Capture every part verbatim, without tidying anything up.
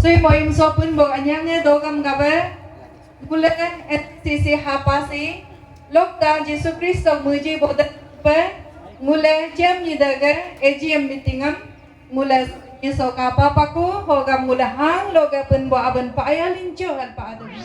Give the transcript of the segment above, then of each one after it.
Sui moyum sopun bo anyang ne dogam gabe. Ngule N C C hapasi. Lokta Jisu Kristo muji bodan pe. Ngule cem ni dage A G M meeting am. Ngule nyeso kapa paku, hogam ngule hang loge pun bo aben pa aya lincho hal pa aden.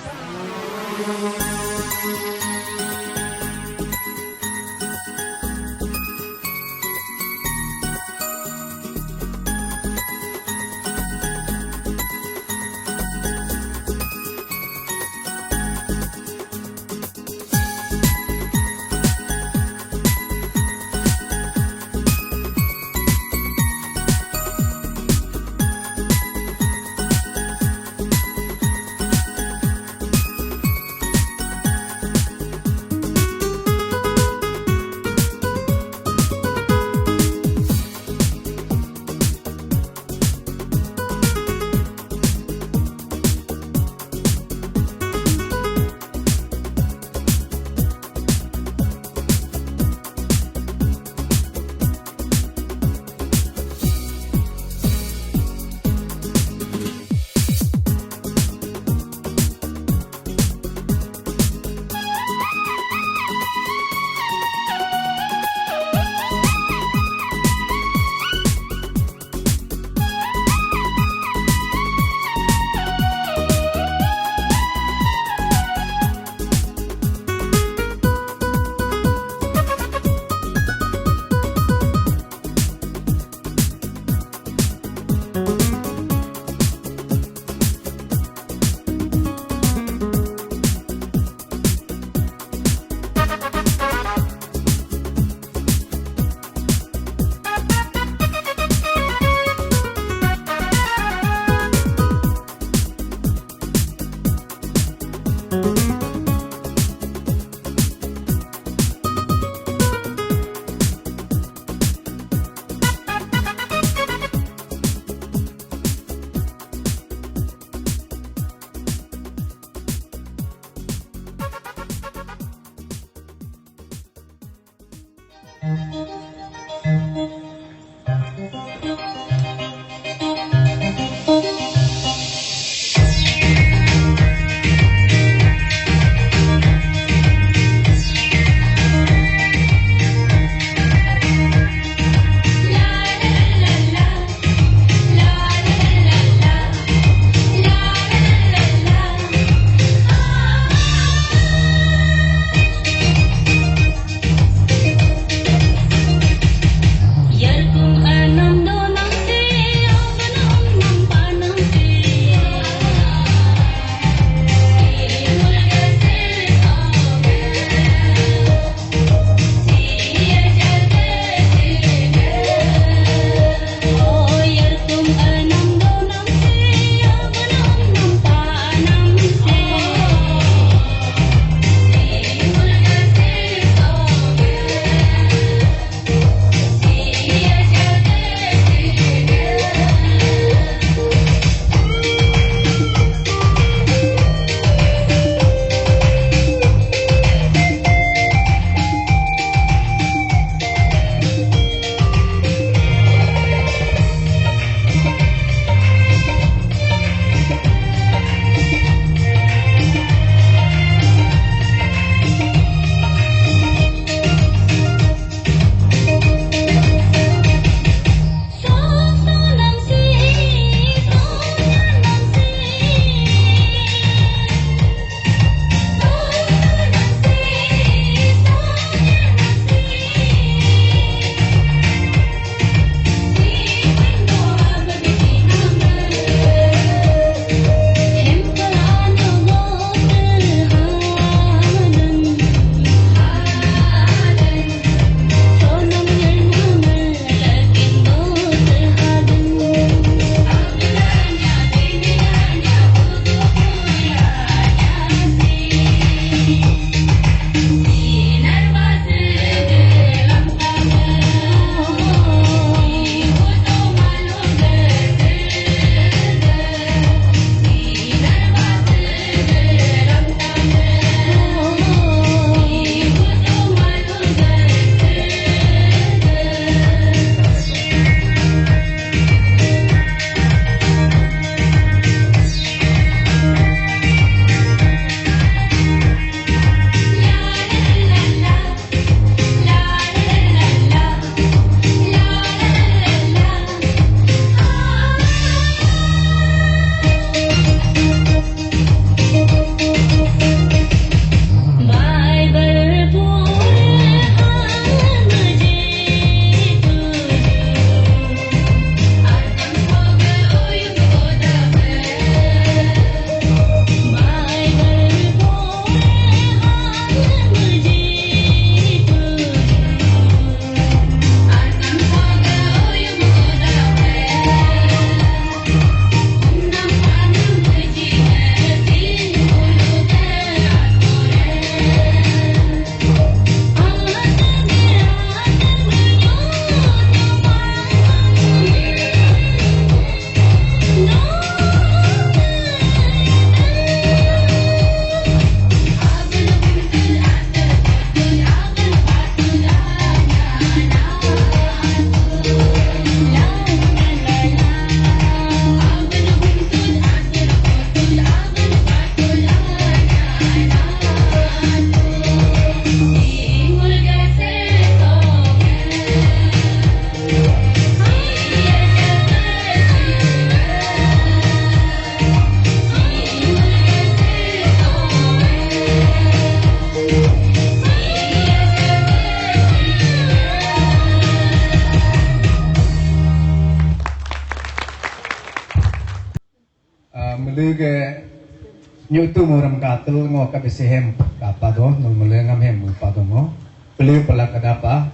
Nyu tu muram katul ngo ka bisi hem kapa do, nul mulengam hem mupa do ngo. Peliu pala kadapa.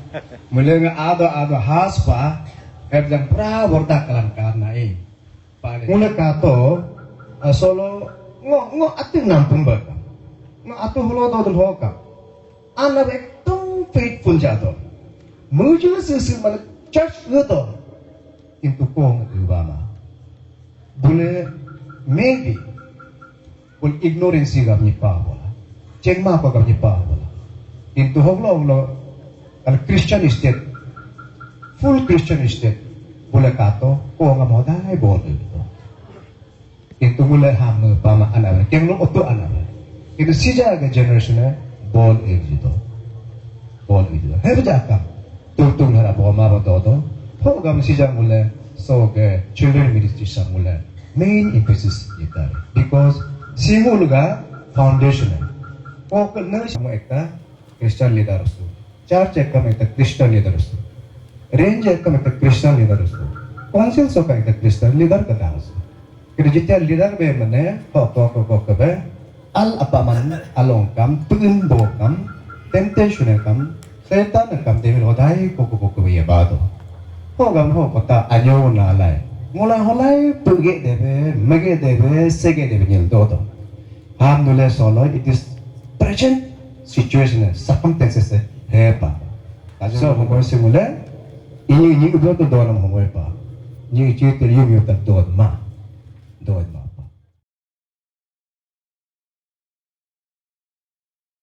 Mulenga ado ado has pa. Heb jang pra borda kalam karna e. Mula kato, ah, solo ngo ngo atu nampung ba. Ngo atu holo do dul hoka. Ana ekdom faithful jado. Muju susu mana church gudo. Kintu kong tu bama. Bule maybe bul ignorance gam nyipa bola. Chengma ko gam nyipa bola. Kintu hoglo hoglo al Christian state, full Christian state bule kato ko ngam hodai bol tu. Kintu mule ham pama ana kenglo otu ana. Kintu sija ga generation bol ek jito. Bol ek jito. Heb jakam. Tung tung hara boma ba do do. Ho gam sija mule so ga children ministry sa mule main emphasis jita. Because singul ga foundation. Ko ke ne sama ekta Christian leader su. Church ekam ekta Christian leader su. Range ekam ekta Christian leader su. Council so ka ekta Christian leader ka dang su. Kiri jitia leader be mane, ho to ko ko ke be. Al apa man along kam, pun bo kam, temptation kam, setan kam, devil hodai ko ko ko ke be ya ba do. Ho gam ho kota anyo na lai. Mulai holai puge debe, mege debe, sege debe nyel do do. Alhamdulillah solo, it is present situation, circumstances he pa. So, homoi se mule, ini ini ubro to do nam homoi pa. Ni chi te yu yu ta do ma. Do